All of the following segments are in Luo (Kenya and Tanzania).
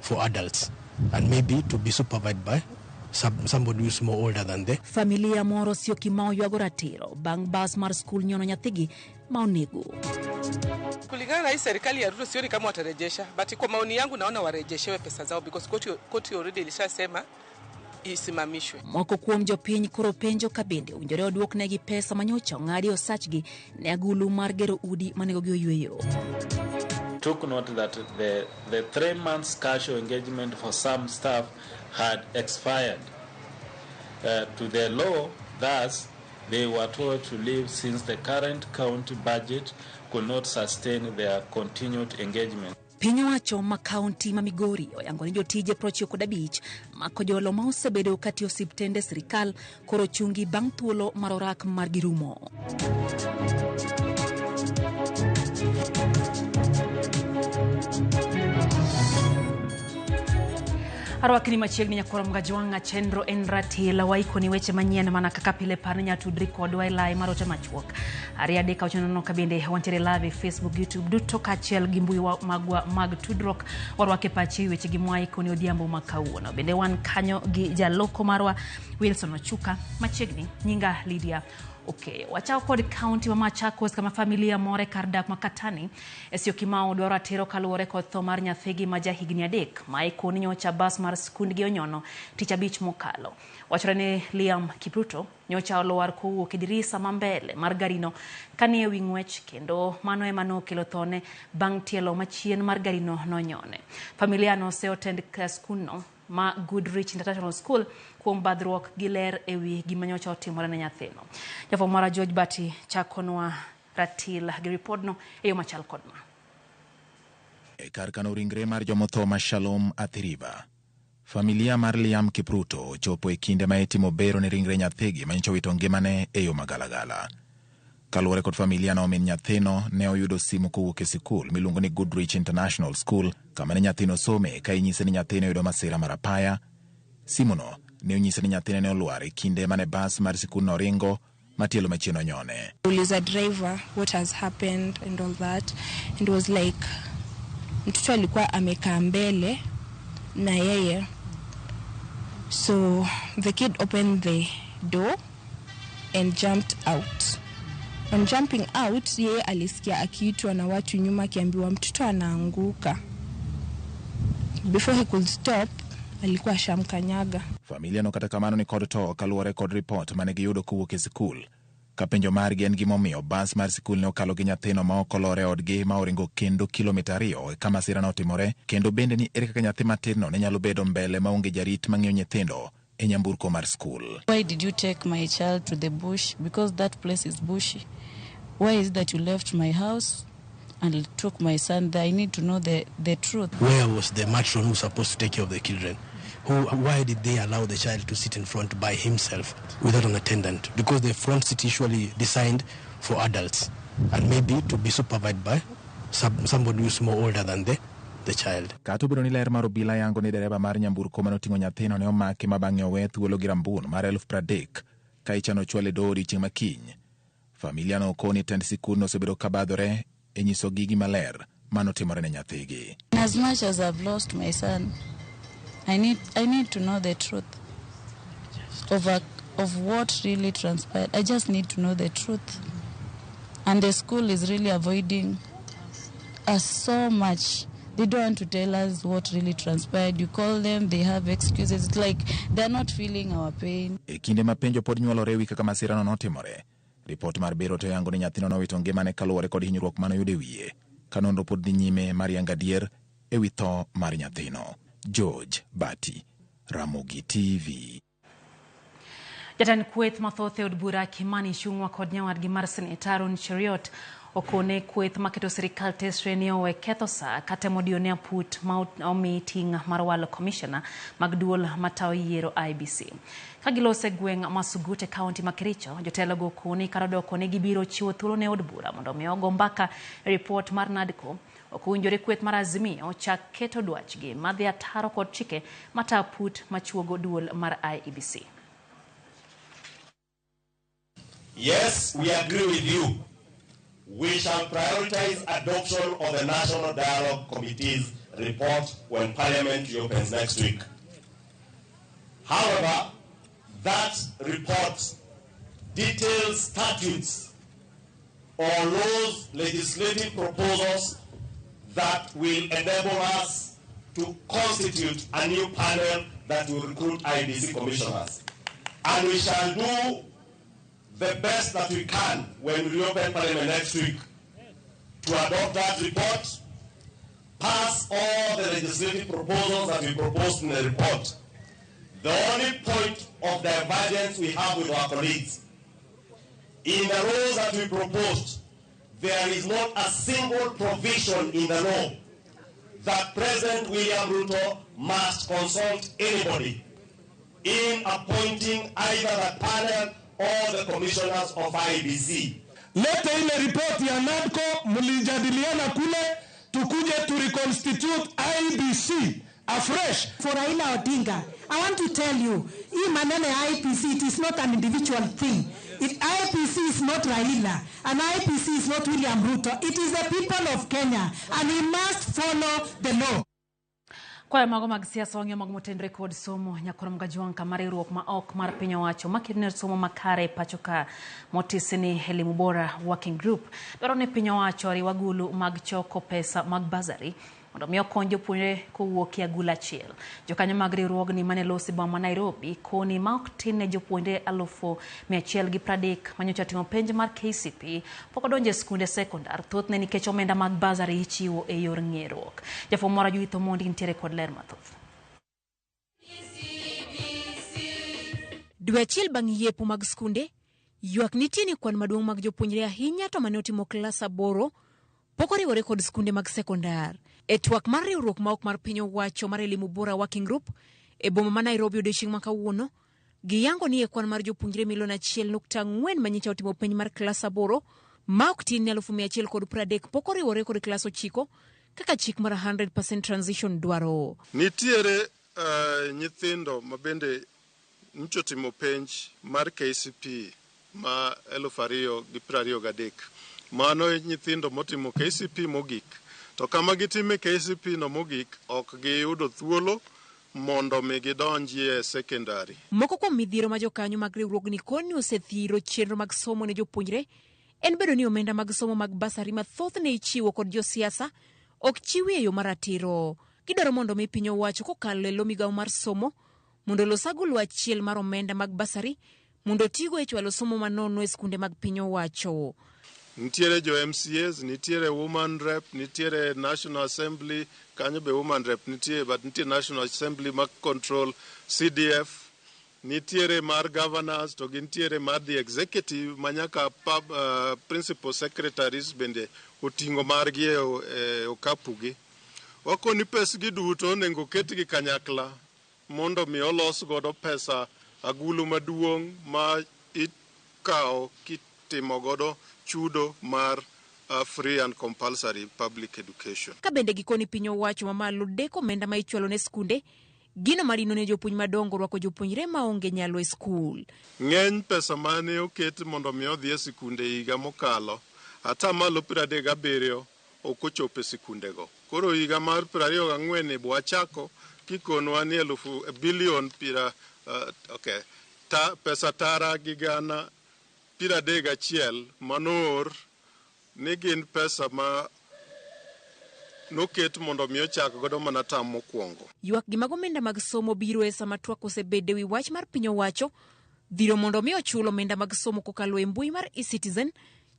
for adults and maybe to be supervised by somebody who is more older than they. Familia moro Syokimau ywago ratiro bang' bas mar skul nyono nyathigi ma onego. Kulingana na hii serikali ya Ruto sioni kama watarejesha, but kwa maoni yangu naona warejeshewe pesa zao because koti already ilishasema isimamishwe. Moko kuom jopiny koro penjo ka bende owinjore oduoknegi pesa manyocha ong'adi osachgi ne agulu mar gero udi manegogi oyweyo. Took note that the 3 months casual engagement for some staff had expired. To the law, thus, they were told to leave since the current county budget could not sustain their continued engagement. Piny owacho ma kaunti ma Migori oyango ni jotije 95 mako jolo ma osebedo katiyo osiptende sirikal koro chungi bang' thuolo mar orak margi rumo. Arwakni machiegni nyakwar Mgajwang'a, chenro en ratil waikoni weche manyien mana kaka pile par ni nyatudri kodwa e lai mar ote machuok 2 3 6 ka bende wantiere live e Facebook, YouTube duto kaachiel gi mbui magwa mag tudruok. Warwake pachi weche gi mwaikoni odhiambo ma kawuono. Bende wan kanyo gi jaloko marwa Wilson Ochuka machiegni, nyinga Lydia Okeyo. Wachako kod kaunti ma Machakos kama familia moro e kar dak ma Katani e Syokimau dwaro ratiro kaluwore kod tho mar nyathigi ma jahigni 3 ma ikoni nyocha bas mar skundgi onyono tich abich mokalo. Wachore ni Liam Kipruto nyocha olwar kowuok e dirisa ma mbele mar garino kanie wi ng'wech kendo mano ema nokelo thone bang' tielo machien mar garino nonyone. Familia no oseyo tend skundno ma Goodrich International School kuom badhruok gi ler ewi gima nyocha otimore ne nyathino. Jafwambo marwa George Bati chakonwa ratil gi ripodno e yo machal kod ma. E kar kano ringre mar jomotho ma Shalom Athi River, familia mar Liam Kipruto ochopo e kinde ma itimo bero ne ringre nyathigi ma nyocha owito ngimane e yo magalagala. Kaluwore kod familia no, min nyathino ne oyudo simu kowuok e sikul miluongo ni Goodrich International School kama ne nyathino some ka inyise ni nyathine oyudo masira mar apaya. Simuno ne onyise ni nyathine ne olwar e kinde mane bas mar sikundno ringo ma tielo machien onyone. Uliza driver what has happened and all that, and was like mtoto alikuwa amekaa mbele na yeye, so the kid opened the door and jumped out. On jumping out, yeye alisikia akiitwa na watu nyuma akiambiwa mtoto anaanguka. Before he could stop, alikuwa ashamkanyaga. Familia no kata kamano ni kod to kaluwore kod ripot mane giyudo kowuok e sikul. Ka penjo margi en gimomiyo bas mar sikul ne okalo gi nyathino ma ok olor e odgi ma oringo kendo kilomita 2 ka masira notimore, kendo bende ni ere kaka nyathi matinno ne nyalo bedo mbele maonge jarit mang'iyo nyithindo e nyamburko mar skul. Why did you take my child to the bush? Because that place is bushy. Why is it that you left my house and took my son there? I need to know the truth. Where was the matron who was supposed to take care of the children? Why did they allow the child to sit in front by himself without an attendant? Because the front seat is usually designed for adults and maybe to be supervised by somebody who is more older than the child. Kata obedo ni ler mar obila yango ni dereba mar nyamburko manoting'o nyathino ne omaki ma bang'e owe thuolo gi rambun mar 30,000 ka ichano chwale doho odiechieng' ma kiny. Familia no okoni tend sikundno osebedo ka badhore e nyisogi gima ler manotimore ne nyathigi. As much as I've lost my son, I need to know the truth of what really transpired. I just need to know the truth. And the school is really avoiding us so much. They don't want to tell us what really transpired. You call them, they have excuses. It's like they're not feeling our pain. E kinde ma penjo pod nywolore ewi kaka masirano notimore, ripot mar bero to yango ni nyathino nowito ngimane kaluwore kod hinyruok manoyudo e wiye, ka nonro pod dhi nyime mar yango adier ewi tho mar nyathino. George Bati, Ramogi TV. Jatend kweth mathoth e od bura Kimani Ichung'wa kod nyawadgi mar seneta Aaron Cheruiyot okone kweth maketo sirikal tesre ni owe ketho saa katemo diyo ne aput ma omi ting' mar walo komishona mag duol matayo yiero IEBC. Ka giloso e gweng' ma Sugut e kaunti ma Kericho, jotelo go okoni kar odoko ni gibiro chiwo thuolo ne od bura mondo omi ogo mbaka e ripot mar NADCO. Ok owinjore kweth mar Azimio chak keto dwachgi madhi ataro kod chike matayo aput machuogo duol mar IEBC. Yes, we agree with you. We shall prioritize adoption of the National Dialogue Committee's report when Parliament reopens next week. However, that report details statutes or laws, legislative proposals that will enable us to constitute a new panel that will recruit IEBC commissioners. And we shall do the best that we can when we reopen Parliament next week to adopt that report, pass all the legislative proposals that we proposed in the report. The only point of divergence we have with our colleagues, in the laws that we proposed, there is not a single provision in the law that President William Ruto must consult anybody in appointing either the panel or the commissioners of IEBC. Lete ile ripoti ya NADCO mlijadiliana kule, tukuje to reconstitute IEBC afresh. For Raila Odinga, I want to tell you, hii maneno ya IEBC, it is not an individual thing. IEBC is not Raila, and IEBC is not William Ruto. It is the people of Kenya, and we must follow the law. Kwayo mago mag siasa wang'iyo mag motenre kod somo nyakoro Mgajwang' kama riwruok ma ok mar piny owacho makedo ne somo makare e pacho ka motisi ni Elimu Bora Working Group dwaro ni piny owacho oriw agulu mag choko pesa mag basari mondo mi okony jopuonjre kowuok e agulu achiel. Jokanyo mag riwruogni mane losi boma ma Nairobi koni ma ok tin ne jopuonjre 130,000 manyocha timo penj mar KCPE pok odonjo e skunde sekondar, thothne nikech omenda mag basari ichiwo e yor ng'ieruok. Jafwambo mara Judith Omondi nitiere kod ler mathoth. Dwe achiel bang' yiepo mag skunde, ywak nitie ni kwan maduong' mag jopuonjre ahinya to mane otimo klas 8 pok oriwore kod skunde mag sekondar. E twak mar riwruok ma ok mar piny owacho mar Elimu Bora Working Group e boma ma Nairobi odiochieng' ma kawuono, giyango ni e kwan mar jopuonjre milion 1.4 manyicha otimo penj mar klas 8 ma ok tin ne 130,000 pok oriwore kod klas 9 kaka chik mar 100% transition dwaro. Nitiere nyithindo ma bende nyocha otimo penj mar KCPE ma 2023. Mano nyithindo motimo KCPE mogik. To kama gitime KCPE no mogik, ok giyudo thuolo mondo mi gidonji e secondary. Moko kuom midhiero ma jokanyo mag riwruogni koni osethiro chenro mag somo ne jopuonjre en bedo ni omenda mag somo mag basari mathoth ne ichiwo kod josiasa ok chiwi e yo maratiro. Gidwaro mondo mi piny owacho kokalo e lo migawo mar somo mondo olos agulu achiel mar omenda mag basari mondo otigo e chwalo somo manono e skunde mag piny owacho. Nitiere jo MCAs, nitiere woman rep, nitiere National Assembly, kanyo be woman rep nitie, but nitie National Assembly ma control CDF, nitiere mar governors, to gintiere mar the executive manyaka principal secretaries bende oting'o margi e okapugi. Wakoni pesgi duto onego ketgi kanyakla mondo mi olos godo pesa agulu maduong' ma ikawo kitimo godo chudo mar free and compulsory public education. Ka bende gikoni piny owacho mamalo deko omenda ma ichwalo ne skunde, gino madino ne jopuonj madongo rwako jopuonjre maonge nyalo e skul. Ng'eny pesa mane oket mondo mi odhi e sikunde higa mokalo, 37% ok ochopo e sikundego. Koro higa mar 24 ni wachako kikonwa ni 1,000 bilion pesa tara gi gana 31 manoor ni gin pesa ma noket mondo mi ochak godo mana tam mokwongo. Ywak gi mag omenda mag somo biro e sama twak osebede wi wach mar piny owacho dhiro mondo mi ochul omenda mag somo kokalo e mbui mar eCitizen,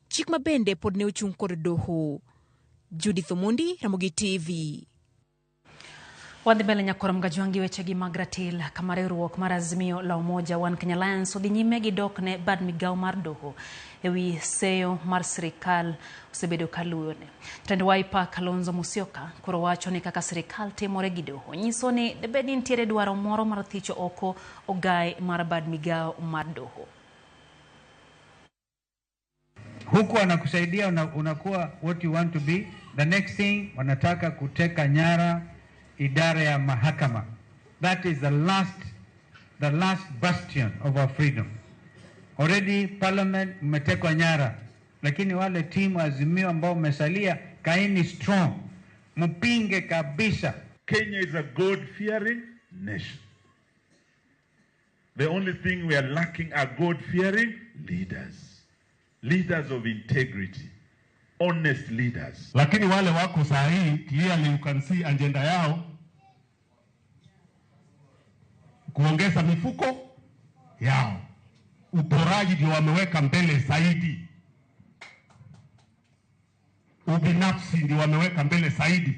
chik ma bende pod ne ochung' kod doho. Judith Omondi, Ramogi TV. Wadhi mbele nyakoro Mgajwangi wechegi mag ratil kama riwruok mar Azimio la Umoja One Kenya Alliance odhi nyime gi dok ne bad migawo mar doho ewi seyo mar sirikal osebedo kaluwone. Jatend Wiper Kalonzo Musyoka koro wacho ni kaka sirikal timore gi doho nyiso ni debed ni nitiere dwaro moro mar thicho oko ogae mar bad migawo mar doho. Huku wanakusaidia unakuwa what you want to be. The next thing wanataka kuteka nyara idara ya mahakama. That is the last bastion of our freedom. Already parliament mmetekwa nyara, lakini wale timu Azimio ambao mmesalia, kaeni strong. Mpinge kabisa. Kenya is a God-fearing nation. The only thing we are lacking are God-fearing leaders. Leaders of integrity. Honest leaders. Lakini wale wako saa hii, clearly you can see agenda yao kuongeza mifuko yao. Uporaji ndio wameweka mbele zaidi. Ubinafsi ndio wameweka mbele zaidi.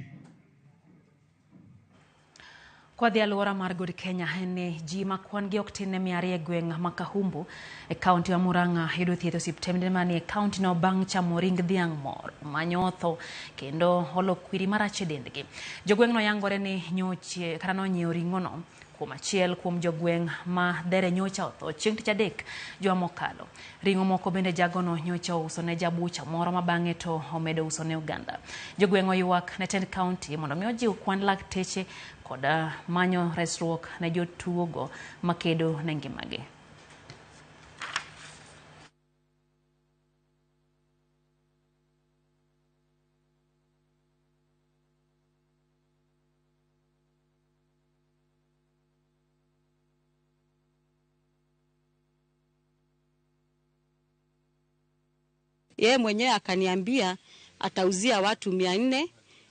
Kwadhi alwora mar God Kenya en ni ji ma kwan gi ok tin ne 200 e gweng' ma Kahumbu e kaunti ma Murang'a yudo thieth e osiptende manie kaunti no bang' chamo ring dhiang' moro manyotho kendo olo kwiri marach e dendgi. Jogweng'no yangore ni nyochie kata nonyiewo ring'ono kuom achiel kuom jogweng' ma dhere nyocha otho chieng' tich adek juma mokalo. Ring'o moko bende jagono nyocha ouso ne jabucha moro ma bang'e to omedo uso ne oganda. Jogweng' oywak ne tend kaunti mondo mi ojiw kwan lakteche kod manyo resruok ne jotuogo makedo ne ngimagi. Yeye mwenyewe akaniambia atauzia watu 400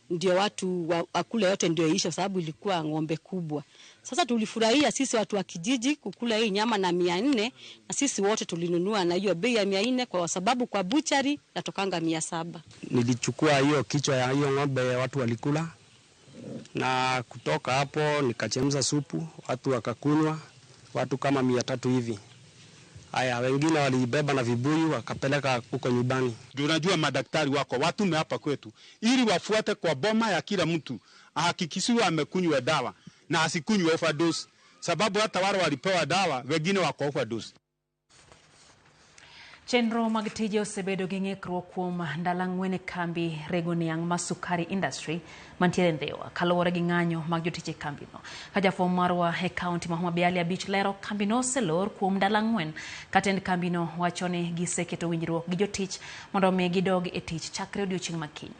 ndio watu wakule yote ndio iishe, sababu ilikuwa ng'ombe kubwa. Sasa tulifurahia sisi watu wa kijiji kukula hii nyama na 400, na sisi wote tulinunua na hiyo bei ya 400 kwa sababu kwa buchari natokanga 700. Nilichukua hiyo kichwa ya hiyo ng'ombe watu walikula, na kutoka hapo nikachemsha supu watu wakakunywa, watu kama 300 hivi. Haya, wengine walibeba na vibuyu wakapeleka huko nyumbani. Tunajua madaktari wako watume hapa kwetu ili wafuate kwa boma ya kila mtu, ahakikishiwe amekunywa dawa na asikunywe overdose, sababu hata wale walipewa dawa wengine wako overdose. Chenro mag tije osebedo gi ng'ikruok kuom ndalo ang'wen e kambi rego niang' mar Sukari Industry mantiere Ndhiwa kaluwore gi ng'anyo mag jotich e kambino. Ka jafwambo marwa e kaunti ma Homa Bay Ali Abich lero, kambino oselor kuom ndalo ang'wen ka tend kambino wacho ni giseketo winjruok gi jotich mondo omi gidog e tich chakre odiochieng' ma kiny.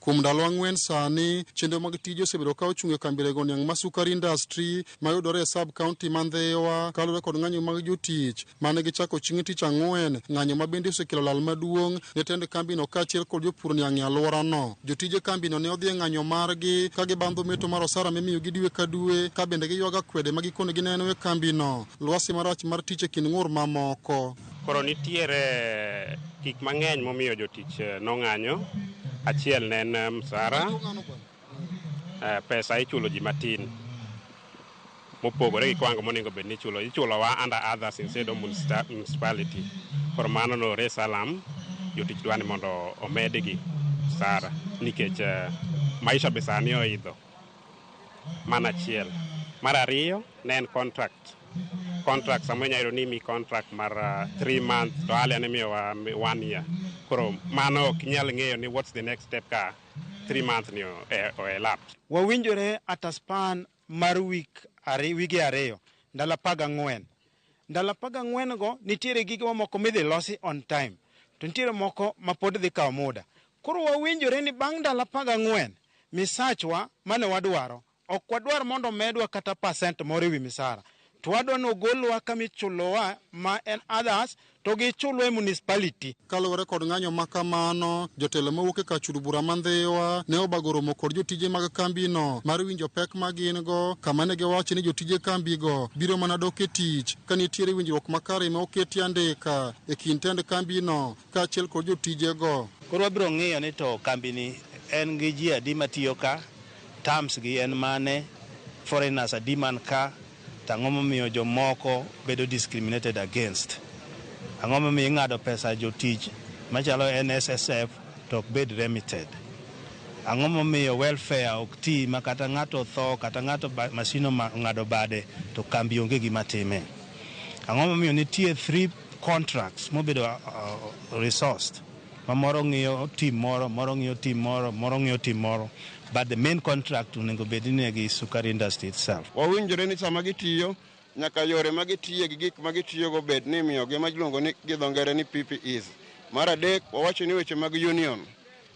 Kuom ndalo ang'wen sani, chenro mag tije osebedo ka ochung' e kambi rego niang' mar Sukari Industry mayudore e sub county ma Ndhiwa kaluwore kod ng'anyo mag jotich mane gichako chieng' tich ang'wen, ng'anyo ma bende osekelo lal maduong' ne tend kambino kaachiel kod jopur niang' e alworano. Jotije kambino ne odhi e ng'anyo margi ka gibandho meto mar osara mimiyogi dwe ka dwe, ka bende giywago akwede ma gikone gineno e kambino, lwasi marach mar tich e kind ng'ur mamoko. Koro nitiere gik mang'eny momiyo jotich nong'anyo. Achiel ne en msara, pesa ichulo ji matin mopogore gi kiwango monego bed ni ichulo. Ichulowa under others instead of municipality. Koro mano no raise alarm, jotich dwa ni mondo omedgi msara nikech maisha be sani oidho. Mano achiel. Mar ariyo ne en contract. Contract samoro inyalo yudo ni imiyi contract mar 3 months to earlier nimiyowa 1 year. Koro mano ok inyal ng'eyo ni what's the next step ka 3 months ni oelapse. Wawinjore at a span mar wige ariyo, ndalo 14. Ndalo 14 go nitiere gige mamoko midhi losi on time, to nitiere moko ma pod dhi kawo muda. Koro wawinjore ni bang' ndalo 14 misachwa mane wadwaro ok wadwar mondo medwa kata percent moro ewi misara. To wadwa ni ogolwa kama ichulowa ma en others to gichulwa e municipality. Kaluwore kod ng'anyo ma kamano, jotelo mawuok e kar chudo bura ma Ndhiwa ne obago romo kod jotije mag kambino mar winjo pek ma gin go, kama ne giwacho ni jotije kambigo biro mana dok e tich ka nitiere winjruok makare ma oketi andika e kind tend kambino kaachiel kod jotijego. Koro wabiro ng'iyo ni to kambini en gi ji adi matiyo ka, terms gi en mane, foreigners adi man ka, to ang'o momiyo jomoko bedo discriminated against. Ang'o momiyo ing'ado pesa jotich machalo NSSF to ok bed remitted. Ang'o momiyo welfare ok ti ma kata ng'ato otho kata ng'ato masino ong'ado bade to kambi onge gima time. Ang'o momiyo nitie 3 contracts mobedo resourced ma moro ng'iyo team moro, moro ng'iyo team moro, moro ng'iyo team moro, but the main contract onego bed ni gi Sukari Industry itself. Wawinjore ni sama gitiyo nyaka yore ma gitiye gi gik ma gitiyogo bed ni imiyogi ma iluongo ni gi dho ngere ni PPEs. Mar adek, wawacho ni weche mag union.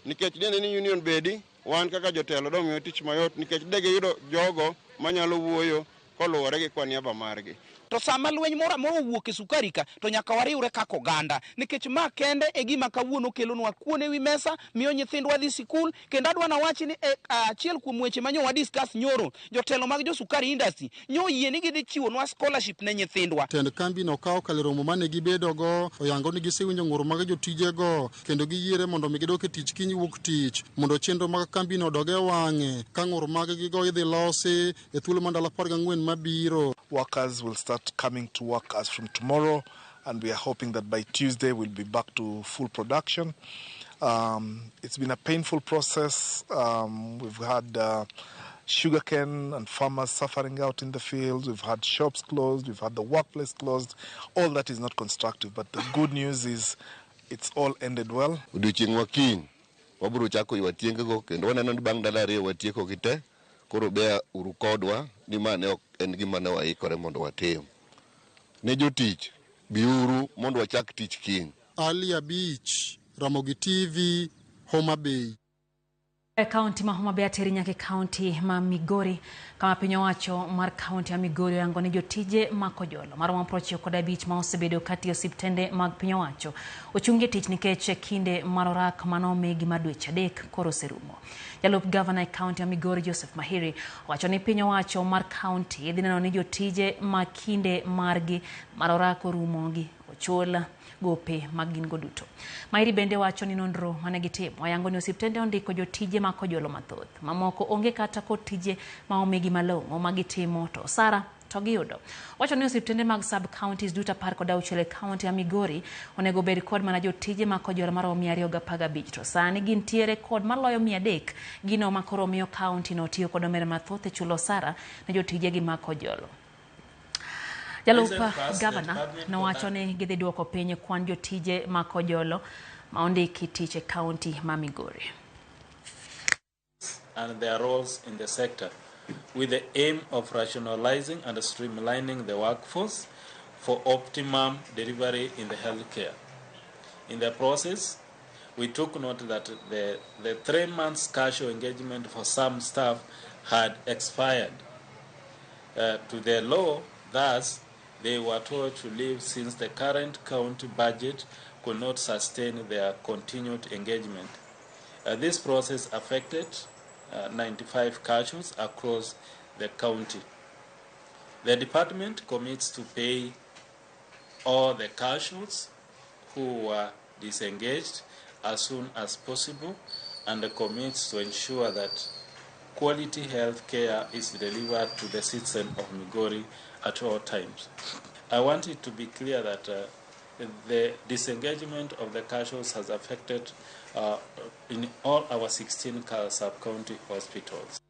Nikech dine ni union bedi, wan kaka jotelo domiyo tich mayot nikech de giyudo jogo manyalo wuoyo koluwore gi kwa niaba margi. To sama lweny moro amora owuok e sukari ka, to nyaka wariwre kaka oganda, nikech ma kende e gima kawuono kelonwa kuon ewi mesa, miyo nyithindwa dhi sikul. Kendo adwa nawachi ni e achiel kuom weche ma nyo wa discuss nyoro, jotelo mag jo sukari industry nyo oyie ni gidhi chiwonwa scholarship ne nyithindwa. Tend kambino ka okalo e romo mane gibedogo, oyango ni gisewinjo ng'ur mag jotijego kendo giyiere mondo mi gidok e tich kiny wuok tich mondo chenro mag kambino odog e wang'e ka ng'ur mag gigo idhi losi e thuolo mar ndalo 14 mabiro. Workers will start coming to work as from tomorrow, and we are hoping that by Tuesday we'll be back to full production. It's been a painful process. We've had sugarcane and farmers suffering out in the fields. We've had shops closed. We've had the workplace closed. All that is not constructive, but the good news is it's all ended well. Odiochieng' ma kiny wabiro chako ywa tiengego kendo waneno ni bang' ndalo 2 watieko gi te. Koro beya uru kodwa ni ma ne ok en gima ne waikore mondo watim. Ne jotich, biuru mondo wachak tich kiny. Ali Abich, Ramogi TV, Homa Bay. E kaunti ma Homa Bay ateri nyaka e kaunti ma Migori, kama piny owacho mar kaunti ma Migori oyango ni jotije ma kojolo maromo 95 ma osebedo katiyo osiptende mag piny owacho ochungi e tich nikech kinde mar orak manomigi mar dweche 3 koro oserumo. Jalup gavana e kaunti ma Migori Joseph Mahiri owacho ni piny owacho mar kaunti dhi neno ni jotije ma kinde margi mar orak orumo gi ochul gope mag gin go duto. Mahiri bende wacho ni nonro mane gitimo oyango ni osiptende ondiko jotije ma kojolo mathoth, mamoko onge kata kod tije ma omigi malong'o ma gitimo to osara to giyudo. Wacho ni osiptende mag sub counties duto 16 e kaunti ya Migori onego bed kod mana jotije ma kojolo maromo 215 to sani gintiere kod maloyo 300, gino ma koro miyo kaunti no tiyo kod omenda mathoth e chulo osara ne jotije gi ma kojolo. Jalup gavana nowacho ni gidhi duoko piny kwan jotije ma kojolo ma ondiki tich e kaunti ma Migori. And their roles in the sector, with the aim of rationalizing and streamlining the workforce for optimum delivery in the healthcare. In the process, we took note that the 3 months casual engagement for some staff had expired. To the law, thus, they were told to leave since the current county budget could not sustain their continued engagement. This process affected 95 casuals across the county. The department commits to pay all the casuals who were disengaged as soon as possible and commits to ensure that quality health care is delivered to the citizen of Migori at all times. I want it to be clear that the disengagement of the casuals has affected in all our 16 sub-county hospitals.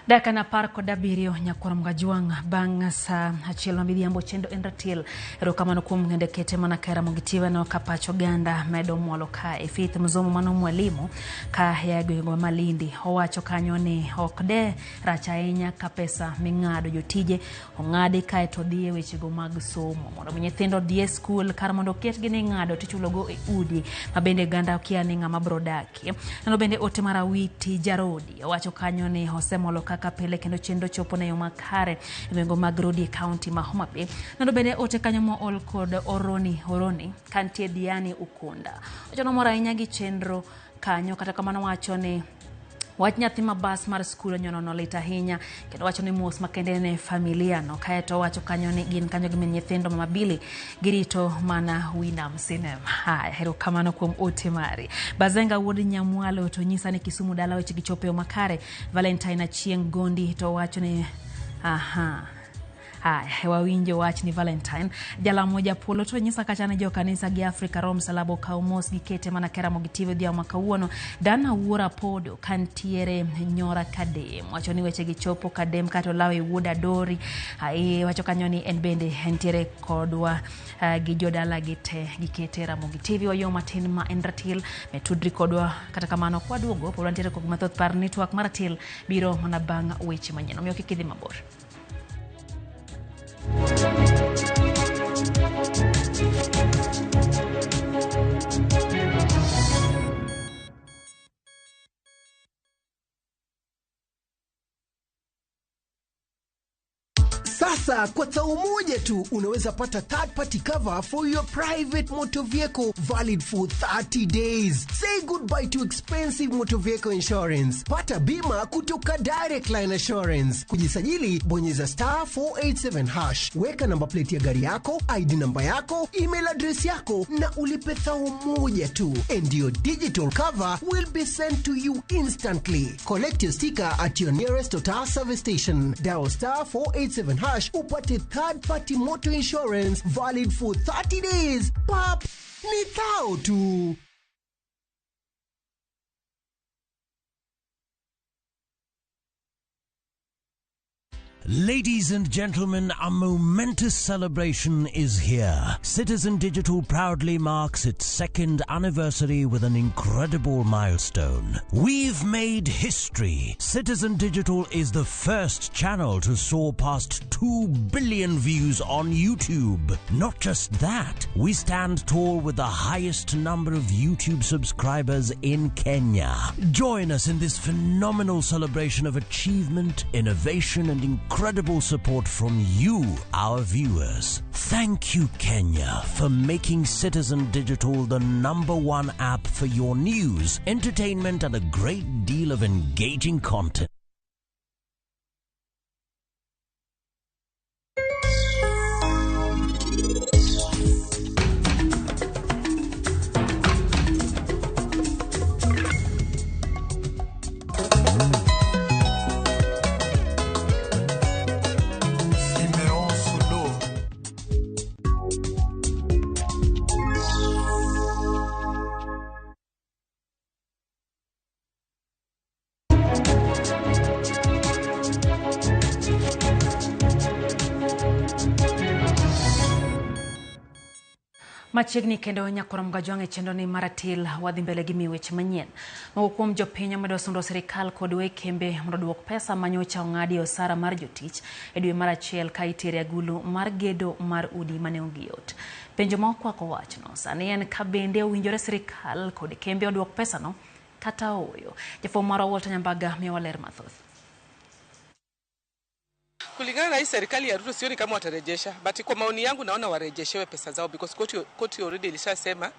Dakika na 17 nyakwar Mgajwang' bang' saa 1 ma midhiambo chendo en ratil. Erokamano kuom ng'ende kete mana ka Ramogi TV no ka pach oganda medo mwalo kae. Faith Mzomo mano mwalimu ka ya gwenge ma Malindi owacho kanyo ni ok de rach ahinya ka pesa ming'ado jotije ong'adi kae to dhi e wechego mag somo mondo mi nyithindo odhi e skul kar mondo oketgi ni ng'ado tichulogo e udi ma bende oganda okia ni ng'ama bro dakie. Neno bende ote mar Awiti Jarodi owacho kanyo ni osemolo kaka pile kendo chenro chopo ne yo makare e gwenge mag Rodi e kaunti ma Homa Bay. Neno bende ote kanyo mool kod Oroni Oroni kantie Diani Ukunda. Owacho nomor ahinya gi chenro kanyo, kata kamano wacho ni wach nyathi ma bas mar skul onyono no lit ahinya kendo wacho ni mos makende ne familia no. Kaeto wacho kanyo ni gin kanyo gi min nyithindo ma Mabili girito mana Winam Cinema. Haya, erokamano kuom ote mari. Bazenga wuod Nyamwalo to nyisa ni Kisumu dala weche gichopo e yo makare. Valentine Achieng' Gondi to wacho ni aha. Haya, wawinjo wach ni Valentine. Jalamo Japolo to nyisa kacha ni jokanisa gi Afrika Rom Salabo okaw mos gikete mana ka Ramogi TV odhiambo ma kawuono. Dana Wuora Podo kantiere Nyora Kadem wacho ni weche gichopo Kadem kato lawe wuod Adori. Ai wacho kanyo ni en bende entiere kodwa gi jodala gi te gikete Ramogi TV wayo matin ma en ratil metudri kodwa kata kamano kwaduogo pod wantiere kod mathoth par ni twak mar ratil biro mana bang' weche manyien omiyo kik idhi mabor. Sasa kwa thao moja tu unaweza pata third party cover for your private motor vehicle valid for 30 days. Say goodbye to expensive motor vehicle insurance. Pata bima kutoka Direct Line Assurance. Kujisajili, bonyeza star 487 hash, weka namba plate ya gari yako, ID namba yako, email address yako na ulipe thao moja tu, and your digital cover will be sent to you instantly. Collect your sticker at your nearest Total service station. Dial star 487 hash upate third party motor insurance valid for 30 days. Pap, ni thao tu. Ladies and gentlemen, a momentous celebration is here. Citizen Digital proudly marks its second anniversary with an incredible milestone. We've made history. Citizen Digital is the first channel to soar past 2 billion views on YouTube. Not just that, we stand tall with the highest number of YouTube subscribers in Kenya. Join us in this phenomenal celebration of achievement, innovation, and incredible support from you, our viewers. Thank you, Kenya, for making Citizen Digital the number one app for your news, entertainment, and a great deal of engaging content. Simeon Solo. Machiegni kendo nyakora Mgajwang' e chenro ni maratil wadhi mbele gi miyo weche manyien. Moko kuom jopiny omedo sundo sirikal kod weg kembe mondo oduok pesa manyocha ong'adi e osara mar jotich e dwe mar achiel ka itere agulu mar gedo mar udi mane onge yot. Penjo ma okwako wachno sani en ka bende owinjore sirikal kod kembe oduok pesano kata ooyo. Jafwambo marwa Walter Nyambaga miyowa ler mathoth. Kulingana na hii serikali ya Ruto sioni kama watarejesha, but kwa maoni yangu naona warejeshewe pesa zao because koti already ilishasema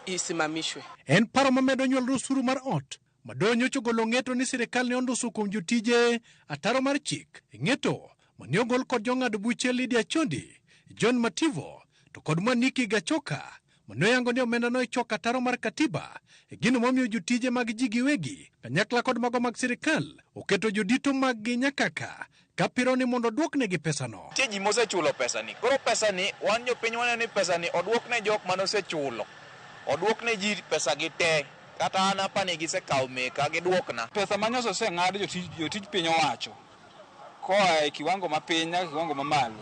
isimamishwe. En paro mamedo nyuol osuru mar ot madoyo nyocha ogolo ng'eto ni sirikal ne onduso kuom jotije ataro mar chik. Ng'eto mane ogol kod jong'ad buche Lydia Chondi, John Mativo to kod Mwaniki Gachoka mane oyango ni omenda no ichoko ataro mar katiba e gino momiyo jotije mag ji giwegi kanyakla kod mago mag sirikal oketo jodito mag-gi nyakaka kapiro ni mondo oduoknegi pesano. Nitie ji mosechulo pesani. Koro pesani, wan jopiny waneno ni pesani oduokne jok manosechulo. Oduokne ji pesagi te. Kata an apani gisekawo meka giduokna. Pesa manyocha oseng'ad jotij piny owacho koa e kiwango mapiny nyaka kiwango mamalo.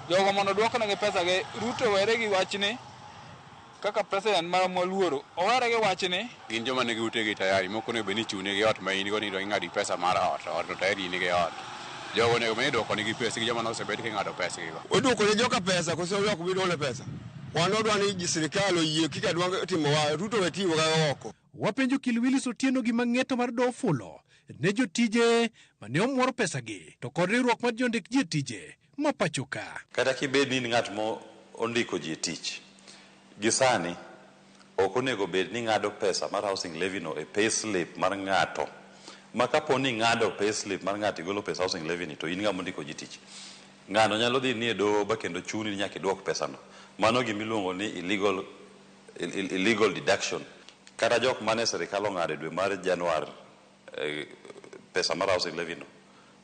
Jogo mondo oduoknegi pesagi, Ruto were gi wachni kaka president mar mwaluoro owere gi wachni. Gin joma nigi utegi tayari, moko onego bed ni ichuni gi ot ma in go ni to ing'adi pesa mar ot, ot to tayari in gi ot. Jogo onego bed ni iduoko nigi pesgi joma nosebed king'ado pesgi go. Oduoko ne joka pesa koso ok bi duoko pesa. Wan wadwa ni sirikal oyie kika dwa timo wa Ruto we timo kaka oko. Wapenjo Okil Willis Otieno gima ng'eto mar doho ofulo ne jotije mane omuor pesagi to kod riwruok mar jondik ji e tije ma pacho ka. Kata kibed ni in ng'at mo ondiko ji e tich, gi sani ok onego bed ni ng'ado pesa mar housing levy no e payslip mar ng'ato. Ma kapo ni ing'ado payslip mar ng'ato igolo pesa housing levy ni to in ng'ama ondiko ji tich. Ng'ano nyalo dhi ni e doho ba kendo chuni ni nyaka iduok pesano. Mano gimiluongo ni illegal deduction. Kata jok mane sirikal ong'ado e dwe mar Januar pesa mar housing levy no.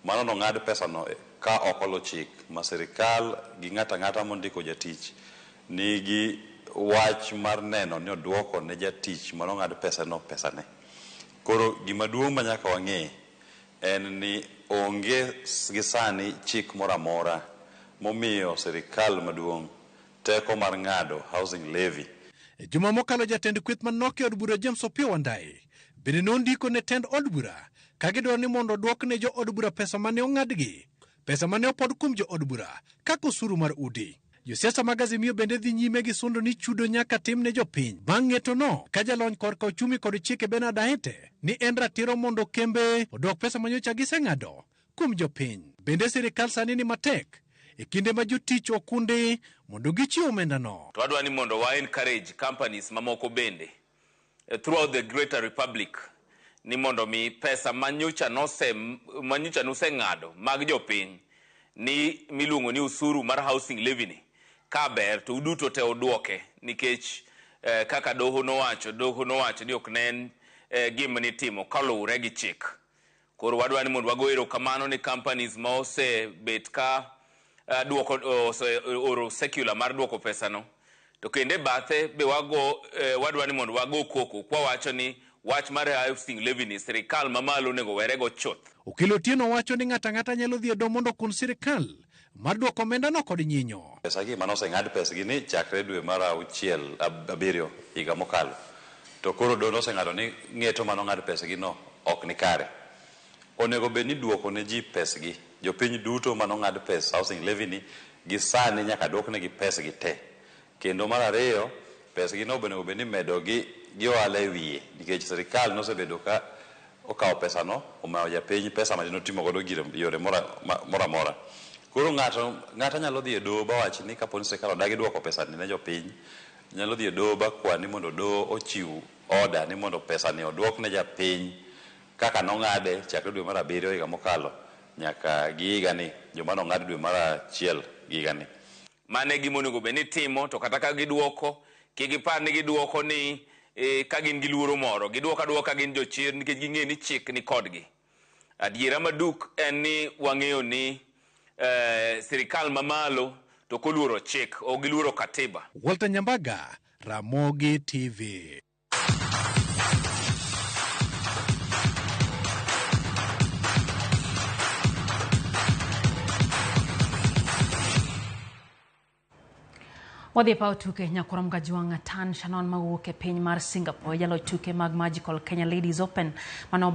Mano nong'ad pesano ka ok oluw chik ma sirikal gi ng'ato ang'ata mondiko jatich nigi wach mar neno ni oduoko ne jatich manong'ad pesano pesane. Koro gima duong' ma nyaka wang'e en ni onge gi sani chik moro amora momiyo sirikal maduong' teko mar ng'ado housing levy. E juma mokalo jatend kweth manok e od bura James Opiyo Wandayi bende nondiko ne tend od bura ka gidwaro ni mondo oduok ne jo od bura pesa mane ong'adgi, pesa mane opod kuom jo od bura kaka osuru mar udi. Josiasa mag Azimio bende dhi nyime gi sundo ni chudo nyaka tim ne jopiny bang' ng'etono ka jalony korka ochumi kod chike Bernard Ahete ni en ratiro mondo kembe odwok pesa manyocha giseng'ado kuom jopiny. Bende sirikal sani ni matek e kinde ma jotich okundi mondo gichiw omendano. To adwa ni mondo wa encourage companies mamoko bende throughout the Greater Republic ni mondo mi pesa manyocha nose manyocha noseng'ado mag jopiny ni miluongo ni usuru mar housing levy ni ka ber to uduto te uduoke nikech kaka doho nowacho ni ok ne en gima nitimo kaluwore gi chik. Koro wadwa ni mondo wago erokamano ni companies ma osebet ka duoko oro circular mar duoko pesano. To kendo e bathe be wago wadwa ni mondo wago koko kwa wacho ni wach mar housing levy ni sirikal mamalo onego werego chuth. Okelo Otieno wacho ni ng'ato ang'ata nyalo dhi e doho mondo okun sirikal mar duoko omendano kod nyinyo. Pesa gi mane oseng'ad pesgi ni chakre dwe mar auchiel abiriyo higa mokalo. To koro doho noseng'ado ni ng'eto mane ong'ad pesgi no ok ni kare. Onego bed ni duoko ne ji pesgi. Jopiny duto mane ong'ad pes housing levy ni gi sani nyaka duoknegi pesgi te. Kendo mar ariyo, pesgi no onego bed ni medo gi ohala e wiye nikech sirikal nosebedo ka okawo pesano omayo japiny pesa ma notimo godo gire yore moro amora. Koro ng'ato nyalo dhi e doho bawach ni kapo ni sirikal odagi duoko pesani ne jopiny, nyalo dhi e doho bakwa ni mondo doho ochiw order ni mondo pesani oduok ne japiny kaka nong'ade chakre dwe mar abiriyo higa mokalo nyaka gi higani, joma nong'ad dwe mar achiel gi higani. Mano e gima onego bed ni timo, to kata ka giduoko, kik gipar ni giduoko ni ka gin gi luoro moro, giduoko aduoka gin jochir nikech ging'eyo ni chik ni kodgi. Adiera maduk en ni wang'eyo ni sirikal mamalo to ok oluoro chik, ok giluoro katiba. Walter Nyambaga, Ramogi TV. Wadhi e paw tuke Nyakurom Gajwang' Tan Shannon mawuok e piny mar Singapore jaloch tuke mag Magical Kenya Ladies Open mano